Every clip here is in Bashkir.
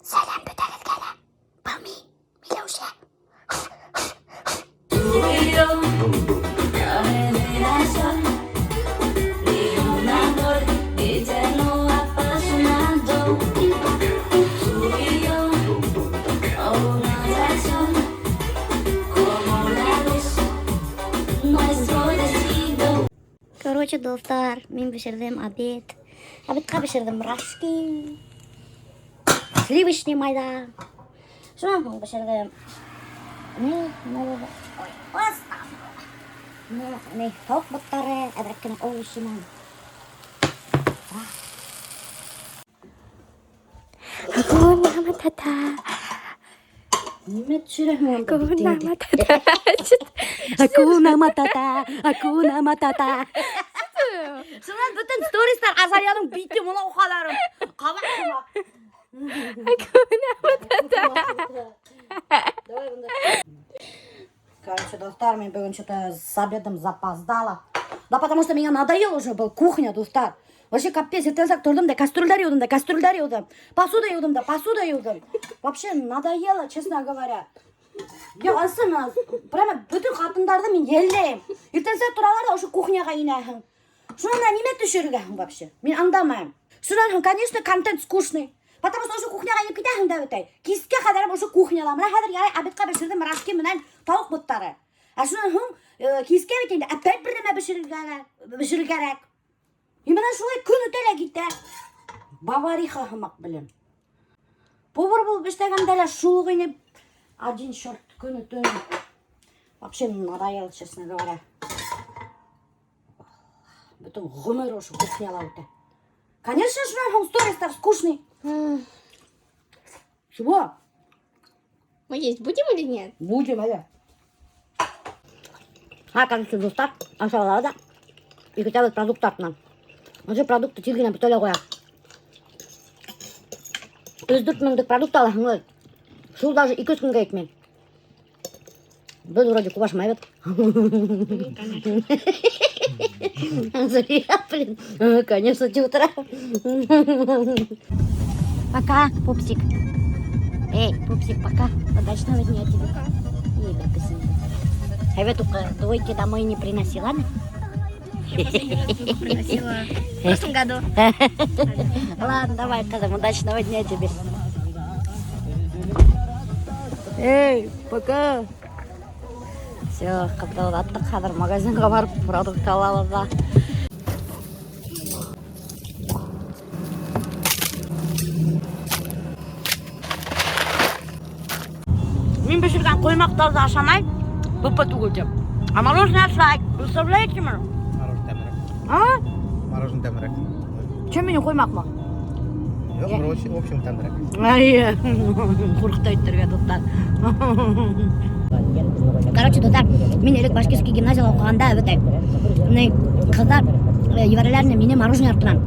Сәләм бөтәгеҙгә лә. Был мин, Миләүшә. Короче, дуҫтар, мин бешерҙем обед. Обедҡа бешерҙем рожки. Сливочный майҙа. Шунан һуң бешерҙем. Ни, нимә Ой, ни, тауыҡ боттары, әҙерәк кенә овощи менән. Hakuna Matata. Нимә төшөрәһең унда? Hakuna Matata. Hakuna Matata, Hakuna Matata. Шунан бөтөн стористар Азалияның бите мынау ҡәҙәрем. Ҡабаҡ һымаҡ. Hakuna Matata. Давай бында. Короче, дуҫтар, мин бөгөн что-то с обедом запоздала. Да потому что меня надоел уже был кухня, дуҫтар. Вообще капец, иртәнсәк торҙом да кастрюлдәр йыуҙым да кастрюлдәр йыуҙым. Посуда йыуҙым да посуда йыуҙым. Вообще надоело, честно говоря. Я ысын, прямо бөтөн ҡатындарҙы мин йәлләйем. Иртәнсәк торалар ҙа ошо кухняға инәһең. Шунан да нимә төшөрөргә һуң вообще? Мин аңламайым. Шунан һуң, конечно, контент скучный. Потому что ошо кухняға инеп китәһең дә бөтәй. Кискә ҡәҙәр ошо кухняла. Мына хәҙер ярай обедҡа бешерҙем рожки менән тауыҡ боттары. Ә шунан һуң кискә бит инде опять бер нәмә бешерергә кәрәк. И мына шулай көн үтә лә китә. Повариха һымаҡ беләм. Повар булып эшләгәндә лә шул уҡ ине. Один черт көнө төн. Вообще надоело, честно говоря. Бөтөн ғүмер ошо кухняла үтә. Конечно, шунан һуң стористар скучный. Чего? Мы есть будем или нет? Будем, әле. А, короче, дуҫтар, ашалар ҙа. И көтәбеҙ продукт артынан. Ошо продукты тиҙ генә бөтә лә ҡуя. 3-4 меңлек продукт алаһың, шул даже 2-3 көнгә етмәй. Беҙ вроде күп ашамайбыҙ. Ну, конечно. Зря, блин. Конечно, тип ултыра. Пока, пупсик. Эй, пупсик, пока. Удачного дня тебе. Ей, только двойки домой не приноси, ладно? Я последний раз двойку приносила в прошлом году. Ладно, давай, ҡыҙым, удачного дня тебе. Эй, пока. Все, ҡыҙҙы оҙаттыҡ, хәҙер магазинға барып продукт алабыҙ ҙа. Мин бешергән ҡоймаҡтарҙы ашамай, БП түгел тип. А мороженое ашай. Представляете мы? Мороженое тәмлерәк. А? Мороженое тәмлерәк. Чем минең ҡоймаҡмы? Юҡ, в общем тәмлерәк. Ай, ҡурҡты әйтергә, дуҫтар. Короче, дуҫтар, мин элек башкирский гимназияла уҡығанда бөтәй. Ни, ҡыҙҙар ебәрәләр ине мине мороженое артынан.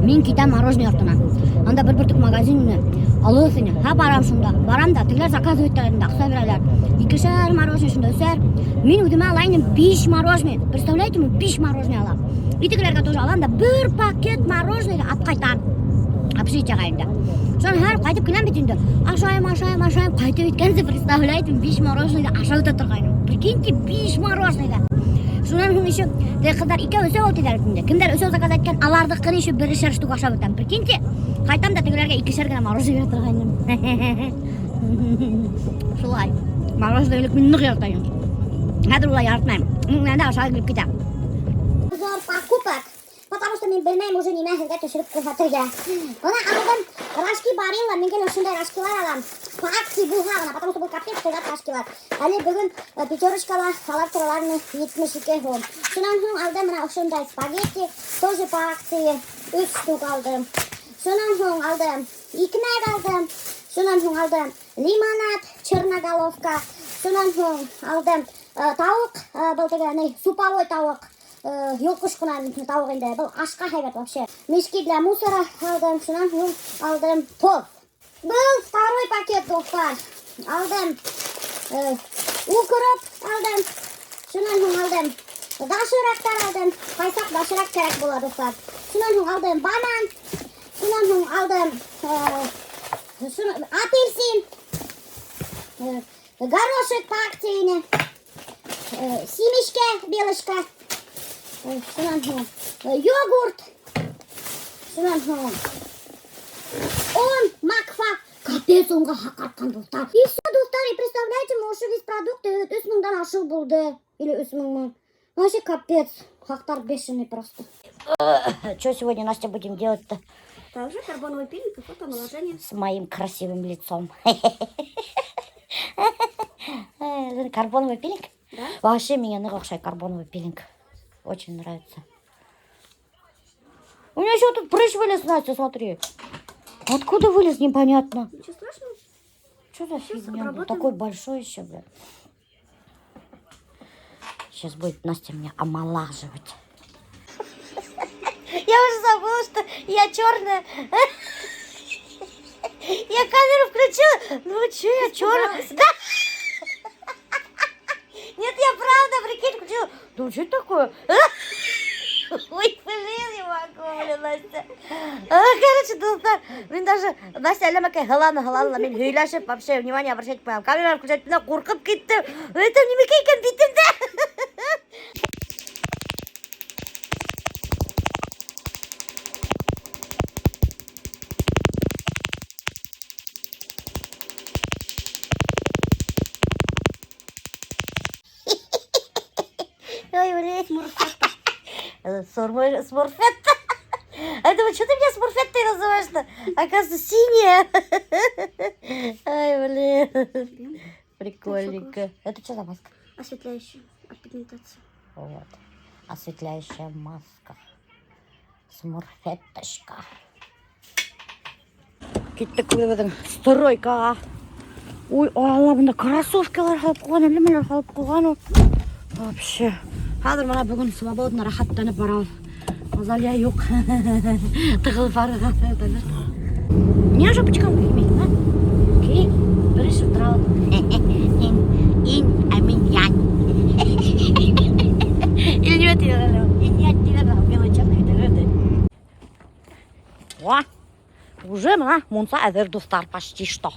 Мин китәм мороженое артынан. Анда бер бөртөк магазин ине. Алыҫ ине. Һа барам шунда. Барам да, тегеләр заказывать итәләр инде, аҡса бирәләр. Икешәр мороженое шунда, өсәр. Мин үҙемә ала инем 5 мороженое. Представляете, мин 5 мороженое алам. И тегеләргә тоже алам да бер пакет мороженое алып ҡайтам. Общежитиеға инде. Шунан һәр ҡайтып киләм бит инде. Ашайым, ашайым, ашайым. Ҡайтып еткәнсе, представляете, 5 мороженое ашап үтә торғайным. Прикиньте, 5 мороженое. Шунан һуң еще теге ҡыҙҙар икәү өсәү тиҙәр бит инде. Кемдәр өсәү заказ иткән, аларҙыҡын еще берешәр штук ашап үтәм. Прикиньте, ҡайтам да тегеләргә икешәр генә мороженое бирә торғайным. Шулай. Мороженое элек мин ныҡ ярата инем. Хәҙер улай яратмайым. Мин ашағы килеп китә. Обзор покупок. Потому что мин белмәйем уже нимә һеҙгә төшөрөп күрһәтергә. Бына алдым рожки Барилла, мин гел ошондай рожкилар алам. По акции булһа ғына, потому что был капец ҡыйғат рожкилар. Әле бөгөн Пятерочкала алар торалар 72 һум. Шунан һуң алдым мына ошондай спагетти, тоже по акции 3 штук алдым. Шунан һуң алдым икмәк алдым. Шунан һуң алдым лимонад, черноголовка. Шунан һуң алдым тауыҡ, был теге ни, суповой тауыҡ. Йолҡош ҡына тауыҡ инде. Был ашҡа һәйбәт вообще. Мешки для мусора алдым. Шунан һуң алдым тоҙ. Был второй пакет, дуҫтар. Алдым укроп алдым. Шунан һуң алдым доширактар алдым. Ҡайсаҡ доширак кәрәк була, дуҫтар. Шунан һуң алдым банан. Шунан һуң алдым Апельсин. Горошек по акции. Семечка, белочка. Шунан һуң йогурт. Шунан һуң он, Макфа. Капец, онға хаҡ артҡан, дуҫтар. И все, дуҫтар, и представляете, мы уже весь продукты 3000-дан ашыу булды. Или 3000 мы. Вообще капец. Хаҡтар бешеный просто. Что сегодня, Настя, будем делать-то? Также карбоновый пилинг и фотоомоложение. С моим красивым лицом. Карбоновый пилинг? Да. Вообще миңә ныҡ оҡшай карбоновый пилинг. Очень нравится. У меня еще тут прыщ вылез, Настя, смотри. Откуда вылез, непонятно. Ничего страшного. Что за Сейчас фигня, блин? обработаем. Такой большой еще, блин. Сейчас будет Настя меня омолаживать. Я уже забыла, что я черная. Я камеру включила. Ну что я черная? Да. Нет, я правда, прикинь, включила. Ну что это такое? Ой, блин, не могу, блин, Настя. Короче, дуҫтар, мин даже Настя әллә нәмәкәй һылана, һылана, мин һөйләшеп, вообще внимание обращать итмәйем. Камера включать, мин ҡурҡып киттем. Это нимәкәй икән битемдә. Ой, блин. Смурфетта. А я думаю, что ты меня смурфеттой называешь-то? Оказывается, синяя. Ай, блин. Прикольненько. Это что за маска? Осветляющая от пигментации. Вот. Осветляющая маска. Смурфетточка. Киттек беҙҙең стройкаға. Ой, Алла, бында кроссовкалар һалып ҡуйған, әллә нәмәләр һалып ҡуйған ул. Вообще. Хәҙер бына бөгөн свободно рәхәтләнеп барабыҙ. Азалия юҡ. Тығылып барырға. Ниңә шапочкам кеймәй, а? Кей, бер эш ултыра ул. Инь, инь, а мин янь. Или нимә тиҙәр әле ул? Инь, янь тиҙәр, белый черный бит әле. О, уже бына мунса әҙер, дуҫтар, почти что.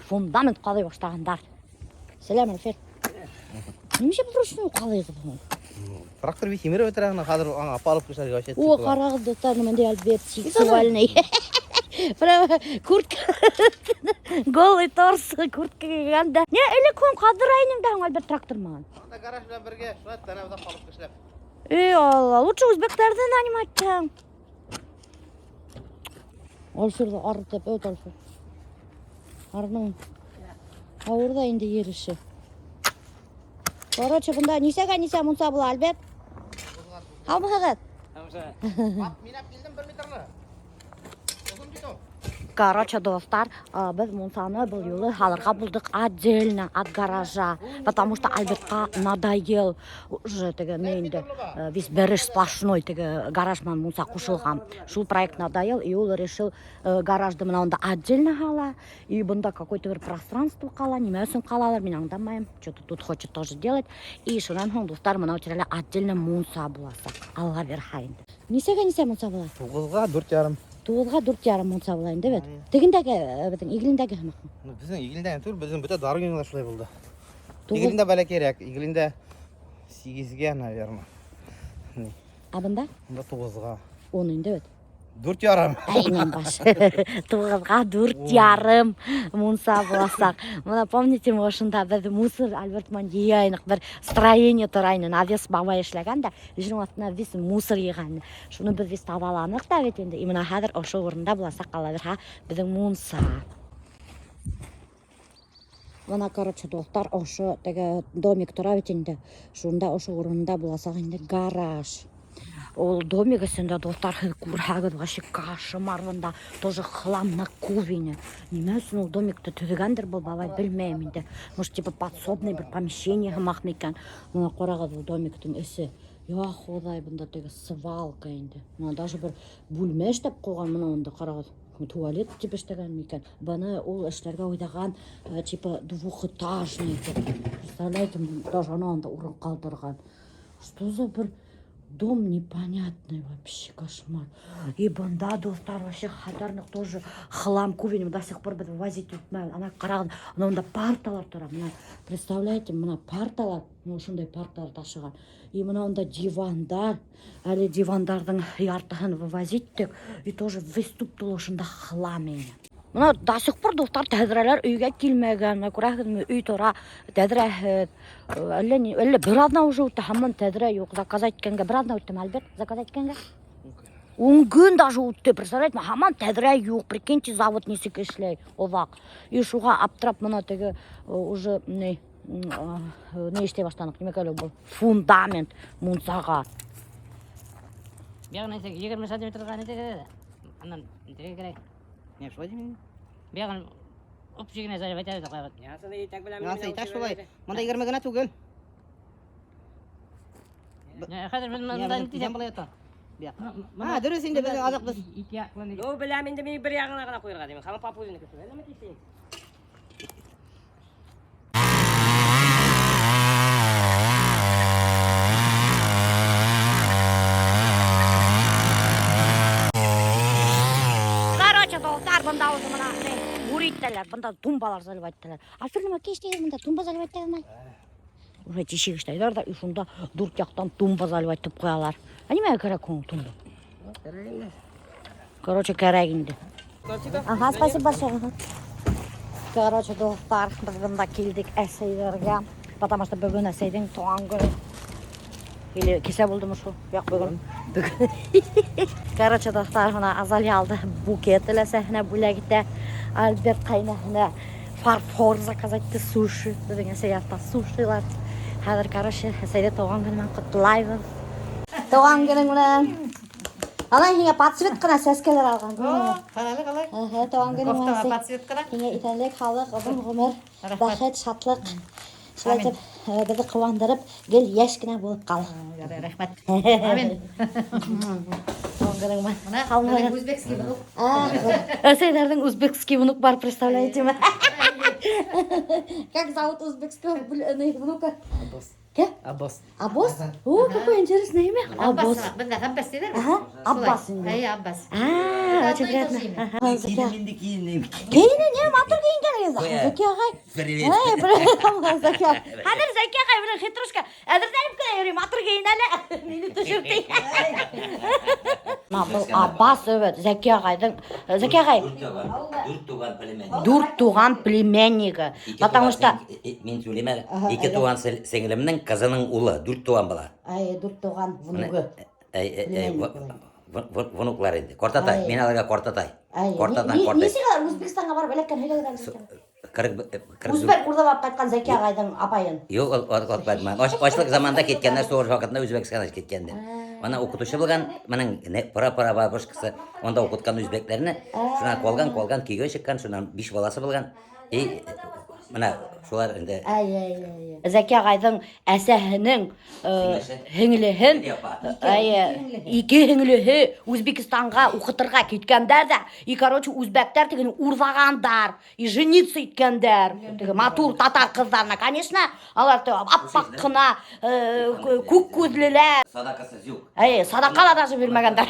Фундамент ҡаҙый башлағандар. Сәләм, Әлфир. Нимә вручную ҡаҙыйғыҙ һуң? Трактор бит һимереп бөтөрә, ана хәҙер аңа апарып эшләргә вообще. О, ҡарағыҙ, дуҫтар, бындай Альберт сексуальный. Прямо куртка, голый торс, куртка кейгән дә. Не, элек һуң ҡаҙҙыра инең дә һуң Альберт трактор менән. Анда гараж белән бергә шулай тәнәбеҙ халыҡ эшләп. Эй, Алла, лучше үзбәктәрҙе нанимать итһәң. Әлфирҙе арытып, өт Әлфир. Арының. Ауыр ҙа инде ер эше. Короче, бында нисәгә нисә мунса була, Альберт? Һаумыһығыҙ? Мин алып килдем бер метрлы. Оҙон бит ул. Короче, дуҫтар, беҙ мунсаны был юлы һалырға булдыҡ отдельно от гаража, потому что Альбертҡа надоел уже теге ни инде, весь бер эш сплошной теге гараж менән мунса ҡушылған. Шул проект надоел, и ул решил гаражды бына унда отдельно һала, и бында какой-то бер пространство ҡала, нимә өсөн ҡалалыр, мин аңламайым. Что-то тут хочет тоже делать. И шунан һуң, дуҫтар, бынау тирәлә отдельно мунса буласаҡ. Алла бирһә инде. Нисәгә нисә мунса була? 9-ға 4,5. 9-ға 4,5 мунса була инде бит. Тегендәге, беҙҙең Иглиндәге һымаҡ. Ну, беҙҙең Иглиндә түгел, беҙҙең бөтә Даргинда шулай булды. 9. Иглиндә бәләкәйерәк, Иглиндә 8-гә, наверное. Ни? Ә бында? Бында 9-ға. 10 инде бит. 4,5. Әйнән баш. 9-ға 4,5 мунса буласаҡ. Бына помните, мы ошонда беҙ мусор Альберт менән йыя инек, бер строение тора ине, навес бабай эшләгән дә, шуның аҫтына весь мусор йыйған. Шуны беҙ весь таҙаланыҡ та бит инде. И бына хәҙер ошо урында буласаҡ, Алла бирһә, беҙҙең мунса. Бына, короче, дуҫтар, ошо теге домик тора бит инде. Шунда ошо урында буласаҡ инде гараж. Ул домик эсендә, дуҫтар, һеҙ күрһәгеҙ, вообще кошмар, бында тоже хлам на кувине. Нимә өсөн ул домикты төҙөгәндер был бабай, белмәйем инде. Может, типа подсобный бер помещение һымаҡ микән. Бына ҡарағыҙ ул домиктың эсе. Я Хоҙай, бында теге свалка инде. Бына даже бер бүлмә эшләп ҡуйған, бына унда ҡарағыҙ. Туалет тип эшләгән микән. Быны ул эшләргә уйлаған, типа двухэтажный тип. Представляете, даже ана унда урын ҡалдырған. Что за бер Дом непонятный вообще, кошмар. И бында, дуҫтар, вообще хәтәрнәк тоже хлам күп ине, до сих пор беҙ вывозить итмәйбеҙ. Ана ҡарағыҙ, ана унда парталар тора. Бына, представляете, бына парталар, ну, ошондай парталар ташыған. И бына унда дивандар, әле дивандарҙың яртыһын вывозить иттек. И тоже весь туп-тулы ошонда хлам ине. Бына до сих пор, дуҫтар, тәҙрәләр өйгә килмәгән. Бына күрәһегеҙме, өй тора, тәҙрәһеҙ. Әллә ни, әллә бер аҙна уже үтте, һаман тәҙрә юҡ. Заказать иткәнгә бер аҙна үттеме, Альберт? Заказать иткәнгә? 10 көн даже үтте, представляете, һаман тәҙрә юҡ. Прикиньте, завод нисек эшләй оҙаҡ. И шуға аптырап бына теге уже ни эшләй башланыҡ, нимә кәрәк был? Фундамент мунсаға. Бияғын әйтсәк, 20 сантиметрға не кәрәк. Анан нитергә кәрәк. Не, шулай тимен. Бияғын общий генә заливать итә ҡуябыҙ. Яңсы итә шулай. Монда 20 генә түгел. Хәҙер беҙ монда Нигә нитә. былай ята? Бияҡ. А, дөрөҫ инде беҙҙең аҙаҡ беҙ. Ике яҡлы. Ну, беләм инде мин бер яғына ғына ҡуйырға тимен. Һаман папузины көтөп. Әллә тиҫең? Короче, дуҫтар, бында уже бына ни, бур итәләр, бында тумбалар заливать итәләр. А нимә кеш тигеҙ бында тумба заливать итәләр? Уже тишек эшләйҙәр ҙә, и шунда дүрт яҡтан тумба заливать итеп ҡуялар. А нимәгә кәрәк ул тумба? Короче, кәрәк инде. Ага, спасибо большое. Ага. Короче, дуҫтар, беҙ бында килдек әсәйҙәргә, потому что бөгөн әсәйҙең тыуған көнө. Или кисә булдымы шул? Юҡ, бөгөн. Бөгөн. Короче, дуҫтар, бына Азалия алды букет өләсәһенә бүләк итә. Альберт ҡәйнәһенә фарфор заказать итте, суши. Беҙҙең әсәй ярата сушилар. Хәҙер, короче, әсәйҙе тыуған көнө менән ҡотлайбыҙ. Тыуған көнөң менән. Ана һиңә под цвет ҡына сәскәләр алған. Ҡарале ҡалай. Әһә, тыуған көнөң менән. Кофтаға Әсәй. под цвет ҡына. Һиңә иҫәнлек, һаулыҡ, оҙон ғүмер, Рәхмәт. бәхет, шатлыҡ. Шулай итеп, беҙҙе ҡыуандырып, гел йәш кенә булып ҡал. Ярай, рәхмәт. Амин. Тыуған көнөң менән. Бына Һау беҙҙең узбекский внук. Әсәйҙәрҙең узбекский внук бар, представляете ме? Как зовут узбекского внука? Аббас. Кем? Аббас. Аббос? О, какое интересное имя. Аббос. Аббас. Бында Аббас тиҙәр. Ага, Аббас инде. Әй, Аббас. А, очень Одно и то приятно. же имя. Ага, Зәки. Инде кейендем. Кейенә, не, матур кейенгән Зәки ағай. Привет. Эй, привет, Зәки ағай. Хәҙер Зәки ағай менән хитрушка. Әҙерләнеп кенә йөрөй, матур кейенә әле. Мине төшөрөп ти. Бына был Аббас эйе, Зәки ағайҙың. Зәки ағай, Дүрт туған племянник. дүрт туған племяннигы. Ике Потому туған что мин һөйләйем әле. Ике туған сеңлемнең ҡыҙының улы, дүрт туған бала. Ай, дүрт туған внугы. Әй, әй, әй, Племянник внуклар инде. Ҡартатай, Ай. мин уларға ҡартатай. Ай, Ҡартатан ҡартай. Нисек алар Үзбәкстанға барып эләккән һөйләгеҙ әле. 40 Үзбәк урҙап алып ҡайтҡан Зәки ағайҙың апайын. Юҡ, ул ҡайтмаған. Аслыҡ заманда киткәндәр, һуғыш ваҡытында Үзбәкстанға киткәндәр. Ана уҡытыусы булған, бының пра-пра бабушкасы унда уҡытҡан үзбәктәрҙе. Шунан ҡалған, ҡалған кейәүгә сыҡҡан, шунан биш балаһы булған. И бына шулар инде. Ай, ай, ай. Зәки ағайҙың әсәһенең Һеңлеһе. һеңлеһен, Ике апа. ай, ике һеңлеһе Үзбәкстанға уҡытырға киткәндәр ҙә, и, короче, үзбәктәр тегене урлағандар, и жениться иткәндәр. Теге матур татар ҡыҙҙарына, конечно, алар теге аппаҡ ҡына, күк күҙлеләр. Саҙаҡаһы юҡ. Эй, саҙаҡа ла даже бирмәгәндәр.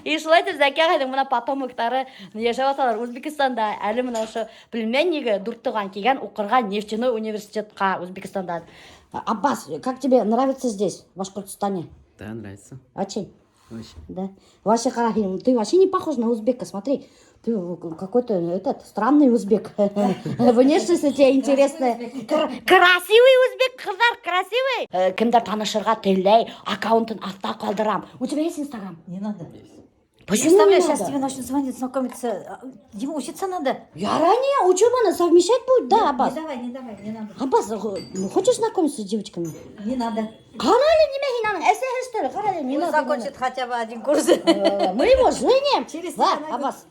И шулай итеп Зәки ағайҙың бына потомоктары йәшәп яталар Үзбәкстанда. Әле бына ошо племяннигы дүрт туған килгән уҡырға нефтяной университетҡа Үзбәкстандан. Аббас, как тебе нравится здесь, в Башкортостане? Да, нравится. Очень. Очень. Да. Вообще, Карахим, ты вообще не похож на узбека, смотри. Ты какой-то этот странный узбек. Внешность у тебя интересная. Красивый узбек, ҡыҙҙар, красивый. Кемдер танышырға теләй, аккаунтын аҫта ҡалдырам. У тебя есть Инстаграм? Не надо. Почему не Представляешь, сейчас надо? тебе начнут звонить, знакомиться. Ему учиться надо. Я ранее учебу надо совмещать будет, да, Аббас? Не давай, не давай, не надо. Аббас, ну, хочешь знакомиться с девочками? Не надо. Ҡара әле, нимә һин аның әсәһе, что ли? Ҡара әле, не Пусть надо, не закончит хотя бы один курс. надо. Мы его женим. Через Да, тебя найдут. Аббас.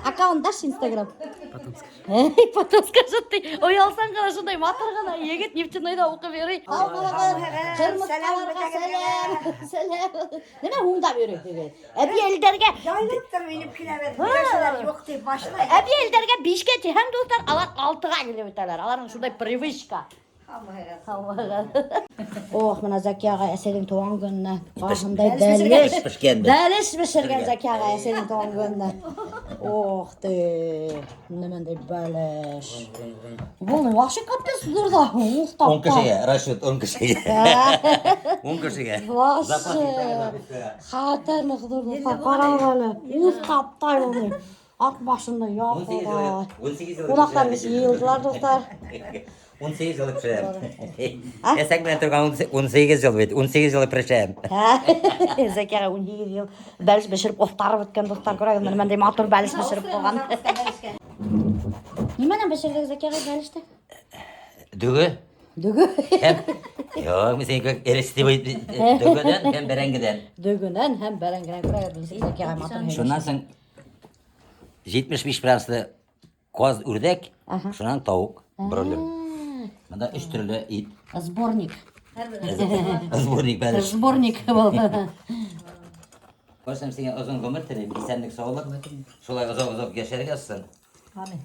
Аккаунт дашь Инстаграм? Потом скажу. Эй, потом скажет, ты оялсан ғына шундай матур ғына егет нефтяныйҙа уҡып йөрөй. Һау булығыҙ, ҡырмыҫҡаларға сәләм. Сәләм. Нимә һуңдап йөрөйһөгөҙ? Әбейелдәргә Яйлыптыр инеп киләбеҙ. Миләүшәләр юҡ тип башлай. Әбейелдәргә 5-кә тиһәң, дуҫтар, алар 6-ға килеп үтәләр. Аларҙың шундай привычка. Ох, мына Зәки ағай әсәйҙең тыуған көнөнә. Ҡашындай бәлеш. Бешкән. Бәлеш бешергән Зәки ағай әсәйҙең тыуған көнөнә. Ох ты, нимәндәй бәлеш. Был вообще капец ҙур ҙа. Ух, 10 кешегә, расчет 10 кешегә. 10 кешегә. Вообще. Хәтәр ҙур дуҫтар, ҡарағыҙ әле. Уҫ таптай ул. Ат башында яҡ 18 ел, 18 ел. Ҡунаҡтар беҙ йыйылдылар, дуҫтар. 18 ел пешерәм. Әсәң менән торған 18 ел бит, 18 ел пешерәм. Зәки ағай 18 йыл бәлеш бешереп оҫтарып бөткән, дуҫтар. Күрәгеҙ, нимәндәй матур бәлеш бешереп ҡуйған. Нимәнән бешерҙегеҙ, Зәки ағай, бәлеште? Дөгө. Дөгө. Һәм Юҡ, мин һиңә эресте дөгөнән һәм бәрәңгедән. Дөгөнән һәм бәрәңгенән. Күрәгеҙ, нисек Зәки ағай матур һөйләй. Шуннан һуң 75 проценты ҡаҙ, үрҙәк, шунан тауыҡ, бройлер. Мында өс төрлө ит. Сборник. Сборник бәлеш. Сборник был. Күрсәм сиңә оҙон ғүмер теләйем, иҫәнлек, һаулыҡ. Шулай оҙаҡ-оҙаҡ йәшәргә язһын. Амин.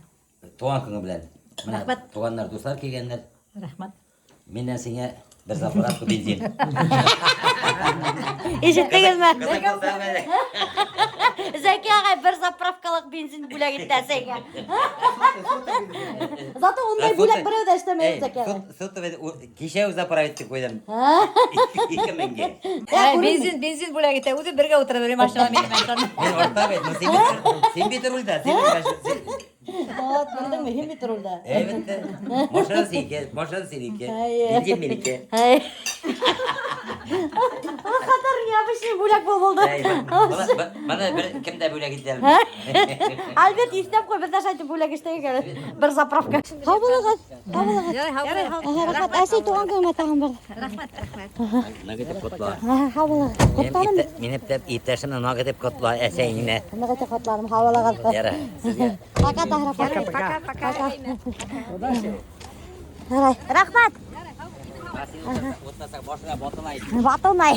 Тыуған көнө белән. Менә Рәхмәт. туғандар, дуҫлар килгәндәр. Рәхмәт. Минән һиңә бер заправка бензин. Ишеттегеҙме? Ҡыҙыҡ булса, Зәки ағай бер заправкалыҡ бензин бүләк итте әсәйгә. Зато ундай бүләк берәү ҙә эшләмәй Зәки ағай. Сотовый кисә үк заправить итеп ҡуйҙым. 2000-гә. Бензин, бензин бүләк итә. Үҙе бергә ултыра бер машинала минең менән. Мин артта бит, ну син бит рульдә, син бит. Вот, күрҙеңме, һин бит рулдә. Әлбиттә. Машина синеке, машина синеке. Әйе. Бензин минеке. Эй. Ҡәҙәр необычный бүләк был булды. Әй, Бына бер кем дә бүләк итә алмай. Альберт, иҫләп ҡуй, беҙ ҙә шулайтып бүләк эшләйек әле. Бер заправка. Һау булығыҙ. Һау булығыҙ. Ярай, Рәхмәт. Әсәй, тыуған көнөңә тағын бер. Рәхмәт, рәхмәт. Ныҡ итеп ҡотла. Һау булығыҙ. Ҡотланым. Мине иптәшемне ныҡ итеп ҡотла, әсәйеңне. Ныҡ итеп ҡотланым. Һау булығыҙ. Ярай, һеҙгә. Пока, Таһир апай. Пока, пока. Ярай. Рәхмәт. Утмаһаң башыңа батылмай. Батылмай.